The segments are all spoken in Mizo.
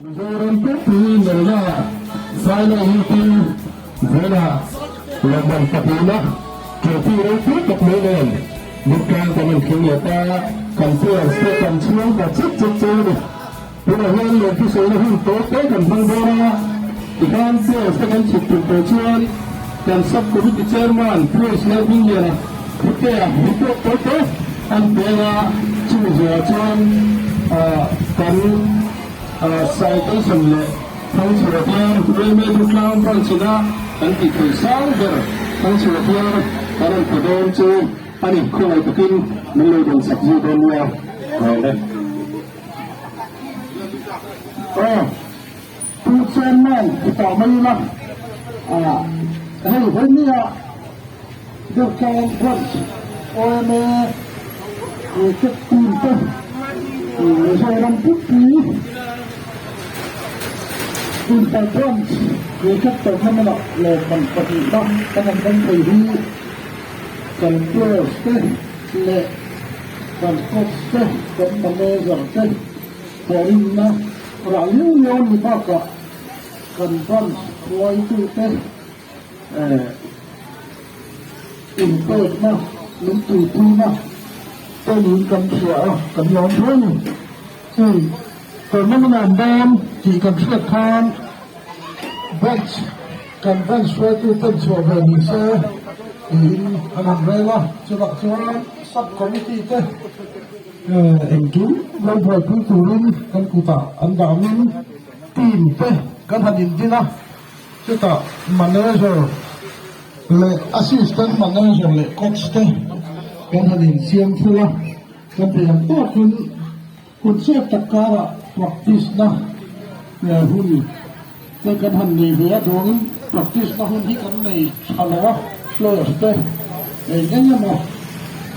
Mizoram pumpui Melna Sailo Hiltin Vela Lawmman pahnihna trophy ropui tak mai nen Muttlang kan rawn thleng leh ta a, kan players te kan chhuang ta chek chek che a ni. Tunah hian lehkha sawina hun tawi te kan hmang dawn a, tikhan players te kan chhuk tum tawh chuan kan sub committee chairman Praise Lalhmingliana Khutea report tawi te an peng a, chumi zawhah chuan kan citation leh Thangchhuah hian Railway Thutlang branch ina kan tih theih sang ber Thangchhuah hian kan rawn pe dawn chu a ni. Khawngaih takin min lo dawn chak zui dawn nia. Amen. Aw, Pu Chairman ti tawh mai ila, hei vawinia Durtlang Branch OMA Cricket Team te Mizoram pumpui Inter Branch Cricket Tournament ah lawmman pahnihna kan han dawng thei hi kan players te leh Kan coach te, kan manager te thawhrimna rah liau liau a ni bakah kan branch hruaitute inpekna, min tuipuina te niin kan hria a, kan lawm hle a ni. Hei tournament a awm dawn tih kan hriat khan branch kan branch hruaituten chhuah ve ni se tiin an han rel a, chutah chuan Sub Committee te engkim lo buaipui turin kan kutah an dah angin team te kan han indin a, chutah manager leh assistant manager leh coach te kan han insiam thul a, kan theih ang tawkin hun chep tak karah practice na hun te kan han nei ve a, duangin practice na hun hi kan nei tha lo a, players te eng eng emaw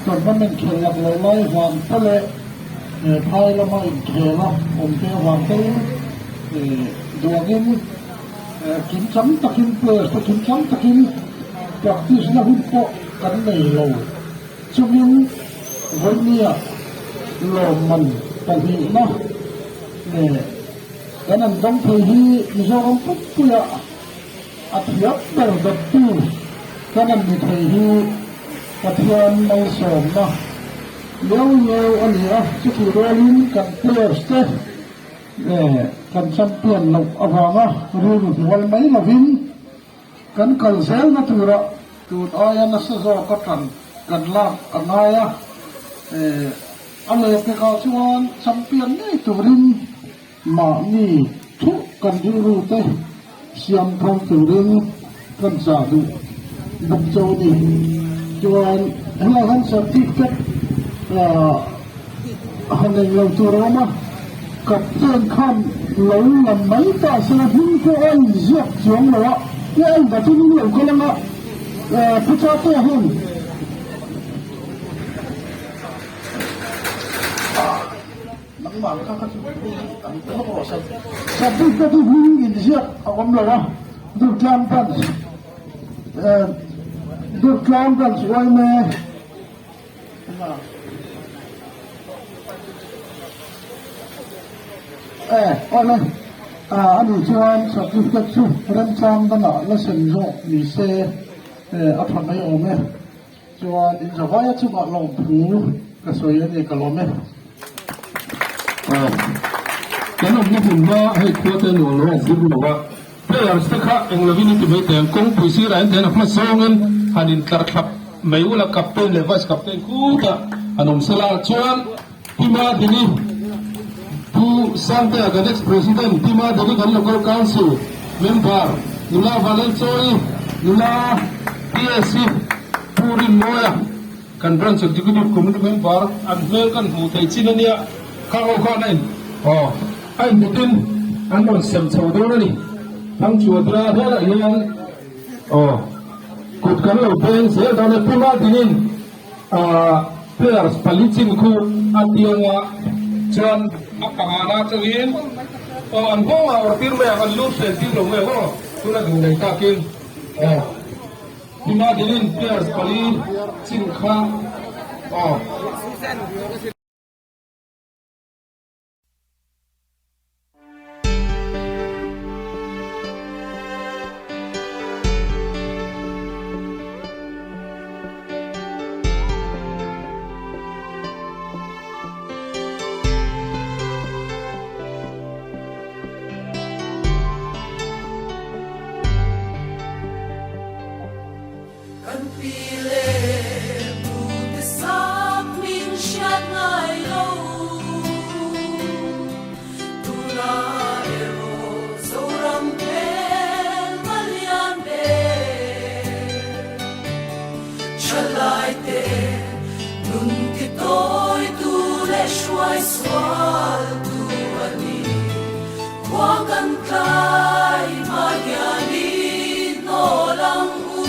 tournament khelh lak loh lai vang te leh phai lama inkhel a awm te avang tein duangin kimchang takin players te kimchang takin practice na hun pawh kan nei lo chungin vawinia lawmman pahnihna leh Kan an dawng thei hi Mizoram pumpuia a thiam ber dawttu kan an ni thei hi Pathian malsawmna liau liau a ni a, chutih rualin kan players te kan champion loh avanga rilru hnual mai lovin kan kal zelna tura tun aia nasa zawka tan kan lak a ngai a. A lehpekah chuan champion ngei turin mahni thuh kan rilru te siam thar turin kan chah duh bawk cho a ni. Chuan helai hian certificate han eng lo tur a awm a, captain khan lo la mai ta se hming pawh a inziak chuang lo a, e a indatin in lo kal ang a, Pu Chatea hian. Certificate hi hming inziak a awm lo a, Durtlang Branch Durtlang Branch yma e awle a nih chuan certificate chu remchang dangah la sem zawk ni se a tha mai awm e. Chuan in zavaia chungah lawmthu ka sawi a ni, ka lawm e. Aw, kan awmna hmun hma hei khua te nuam lo a zir lo a, players te kha eng lovin i ti mai teh ang, kawngpui sirah hian tihian a hma zawngin han intlar thlap. Meiula captain leh vice captain khutah an awm sela chuan Tima Dini Pu Sangtea kan ex president Tima Dini kan local council member nula Vanlalchawi nula PSC Pu Rinmawia kan branch executive committee member an hmel kan hmuh theih chin ania khang ho khan a in aw a inbutin an rawn sem chho dawn a ni Thangchhuah helah hian Aw, kut kan lo beng zel dawn e. Puma dingin players pali chin khu a tianga chuan a pangana atangin aw an nghawng ah awr tir mai ang, an lut hren tir lo mai ang aw, tuna duh nei takin aw Puma dingin players pali chin kha aw. Kan pi leh pu te sak min hriat ngai lo. Tuna erawh Zoram phel a lian ber. Thalai te nun ti tawi tu leh hruai sual tu a ni. Khua kan tlai hma hianin hnawl ang u.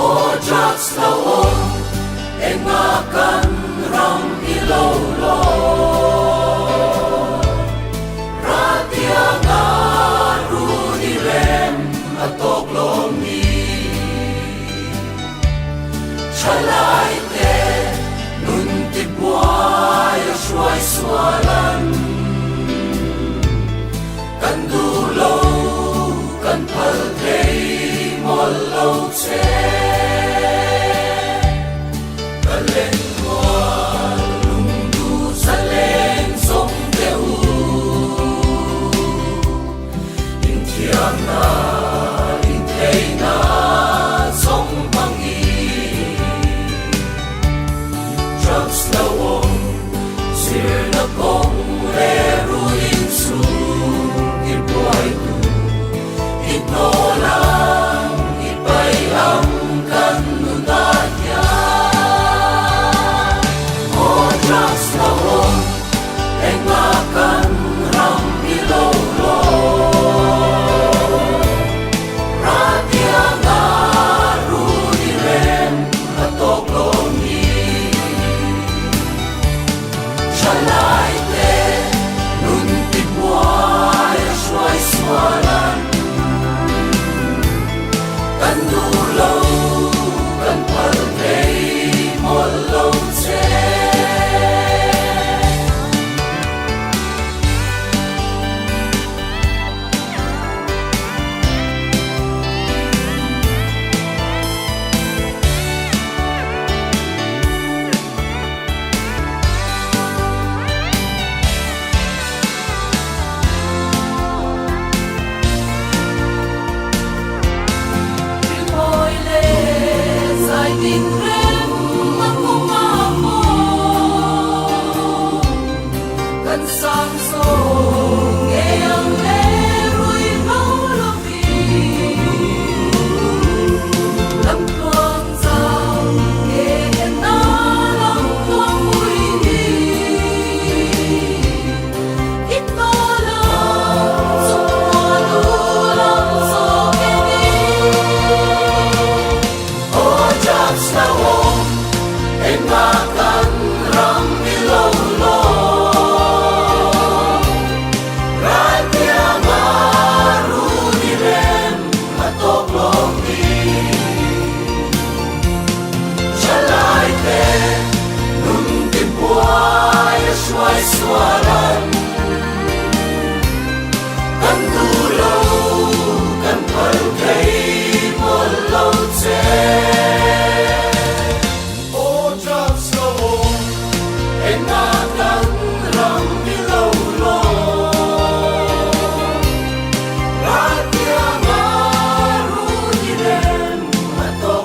Aw drugs lo awm enga kan ram i lo lawm. Ratianga run i rem a tawk lawm ni. Thalai te nun ti buai a hruai sual an. Kan duh lo kan phal thei mawlh lo che. Ka len rual lungduh zaleng zawng teh u. Inthiamna intheihna zawng hmangin drugs lo awm zirna kawng leh ruin chu i buai tu i hnawl ang i paih ang kan nunah hian aw drugs lo awm Engah kan ram i lo lawm. Ratianga run i rem a tawk lawm hi. Thalai te nun ti buai a hruai sual an. Kan duh lo kan phal thei mawlh lo che. Rimawi leh zai tin reng a kawng a maw kan sang zawk ngei ang le rui hlo lovin lam tluang chau nge na lam tluang pui hi. Hruai sual an kan duh lo kan phal thei mawlh lo che. Aw drugs lo awm engah kan ram i lo lawm. Raltianga run i rem a tawk.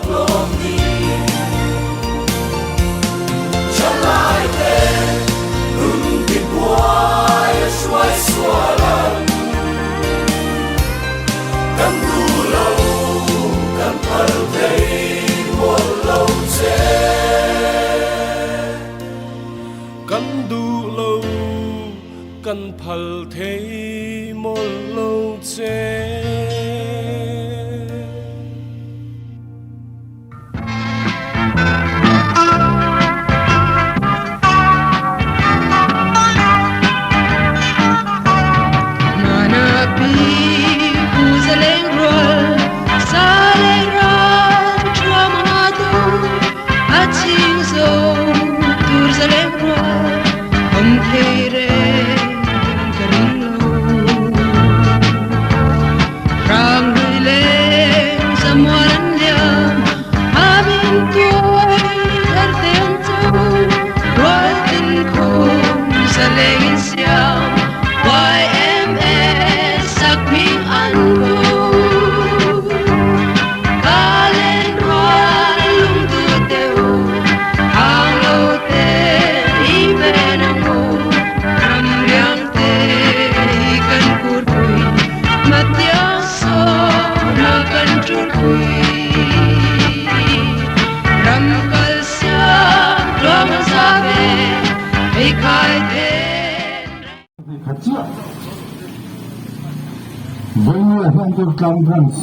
Vawinia hian Durtlang Branch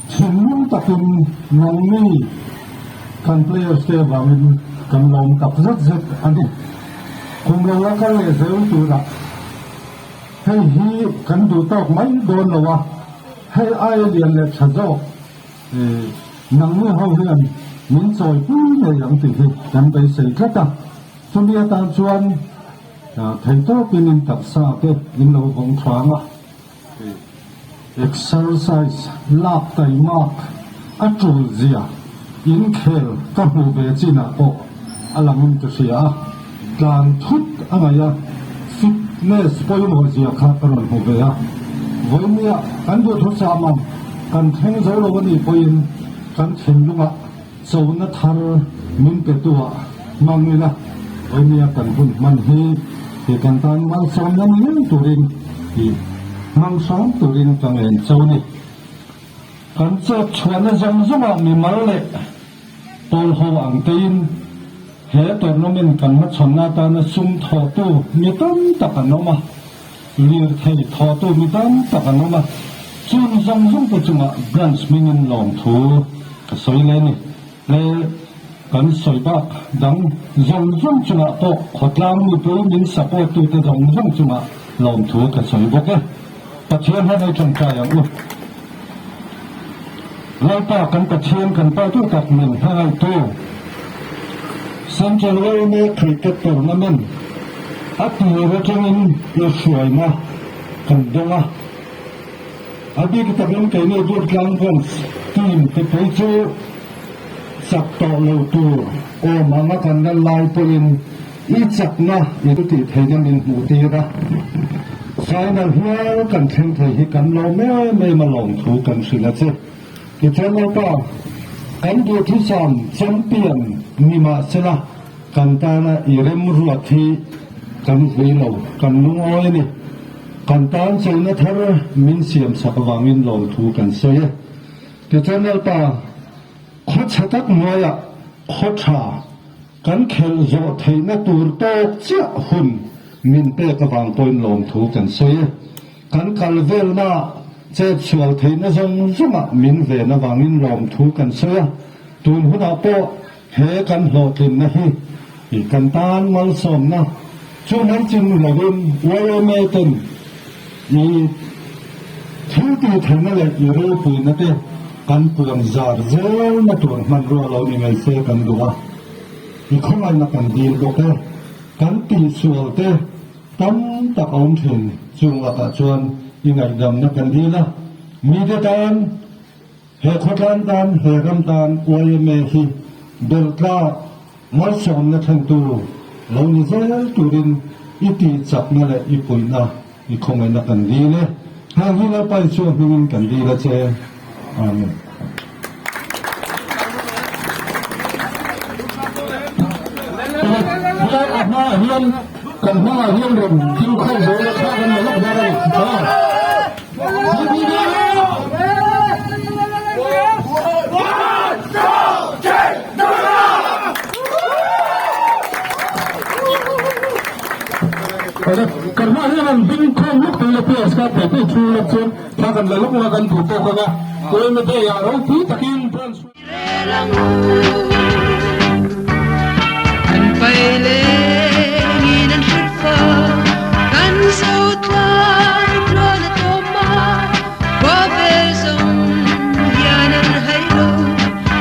thinlung takin nangni kan players te avangin kan lawm tak zet zet a ni. Kum lo la kal leh zel turah hei hi kan duh tawk mai dawn lo a, hei aia lian leh tha zawk nangni ho hian min chawipui ngei ang tih hi kan beisei tlat a, chumi atan chuan Theihtawpin in taksa te in lo vawng thang a, exercise lak taimak a tul zia inkhel ka hmuh ve chinah pawh a langin ka hria a, tlan thut a ngaih a, fitness pawimawh zia kha ka rawn hmu ve a, vawinia kan duhthusam ang kan thleng zo lo a nih pawhin kan thinlungah Chona thar min petuah hmang ila, vawinia kan hun hman hi ti kan tan malsawmna ni ngei turin ti hmang hram turin ka ngen cho ni. Kan chet chhuahna zawng zawngah mimal leh pawl ho ang tein he tournament kan hmachhawnna atana sum thawhtu mi tam tak an awm a. Lirthei thawhtu mi tam tak an awm a, chung zawng zawng te chungah branch hmingin lawmthu ka sawi leh a ni. He kan sawi bak dang zawng zawng chungah pawh khawtlang mipui min support tute zawng zawng chungah lawmthu ka sawi bawk e. Pathian hian ei tawngtai ang u. Lalpa kan Pathian kan Patu tak min hmangaihtu Central Yma Cricket Tournament a tir atangin i hruaina kan dawng a, a bik takin keini Durtlang Branch team te phei chu chak tawh lo tur awm anga kan lan lai pawhin i chakna i tih theihna min hmuh tir a, final hial kan thleng thei hi kan lawm em em a lawmthu kan hrilh a che. Tichuan Lalpa, kan duhthusam champion ni mahsela kan tana i remruat hi kan vui lo, kan lungawi a ni. Kan tan chona thar min siamsak avangin lawmthu kan sawi e. Tichuan Lalpa, khaw chhe tak hnuaiah khaw tha kan khelh zawh theihna tur tawk chiah hun min pek avang pawhin lawmthu kan sawi e. Kan kal velna chet sual theihna zawng zawngah min ven avangin lawmthu kan sawi a, tun hunah pawh he kan hlawhtlinna hi kan tan malsawmna chu mai chin ni lovin yma ten i thil tih theihna leh i ropuina te kan puan zar zelna tur hmanrua lo ni ngei se kan duh a, i khawngaihna kan dil bawk e, kan tihsual te. Tam tak a awm thin. Chung lakah chuan i ngaihdamna kan dil a, mite tan, he khawtlang tan, he ram tan yma hi belhtlak malsawmna thlentu lo ni zel turin i tihchakna leh i puihna i khawngaihna kan dil e. Heng hi Lalpa Isua hmingin kan dil a che. Amen. A hmaah hian kan hmaah hian rawn thil khawm dawn a thlak an la lawk dawn a ni. Kan hmaah hian an ding khawm lawk thei la players kha thei thei thu lawk chuan Thla kan la lawk la kan duh tawk ang a, Tuaima Day ah ropui takin branch. An pai lengin an hrilh fa, kan zo tlai tluan a tawm a, khua vel zawng hian an hai lo,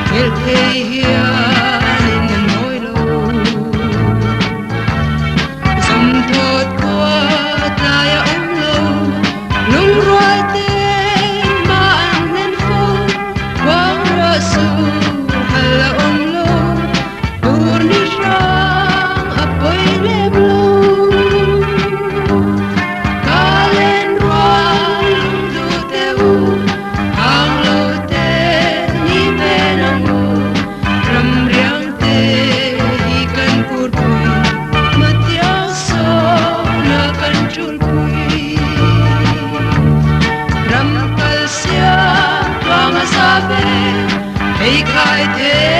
hmelh thei hianin an mawi lo. Zawmthawt khua tlai a awm lo. Lungrual ten mah an hlen fo, khuang ruah sur hal a awm lo, tur ni hrang a pawi lem lo. Ka len rual lung duh te u, hang lo te ni ven ang u, ram riang te hi kan kurpui, hmatiang sawn a kan tul. Ram kal siam tluang a za ve, phei khai the.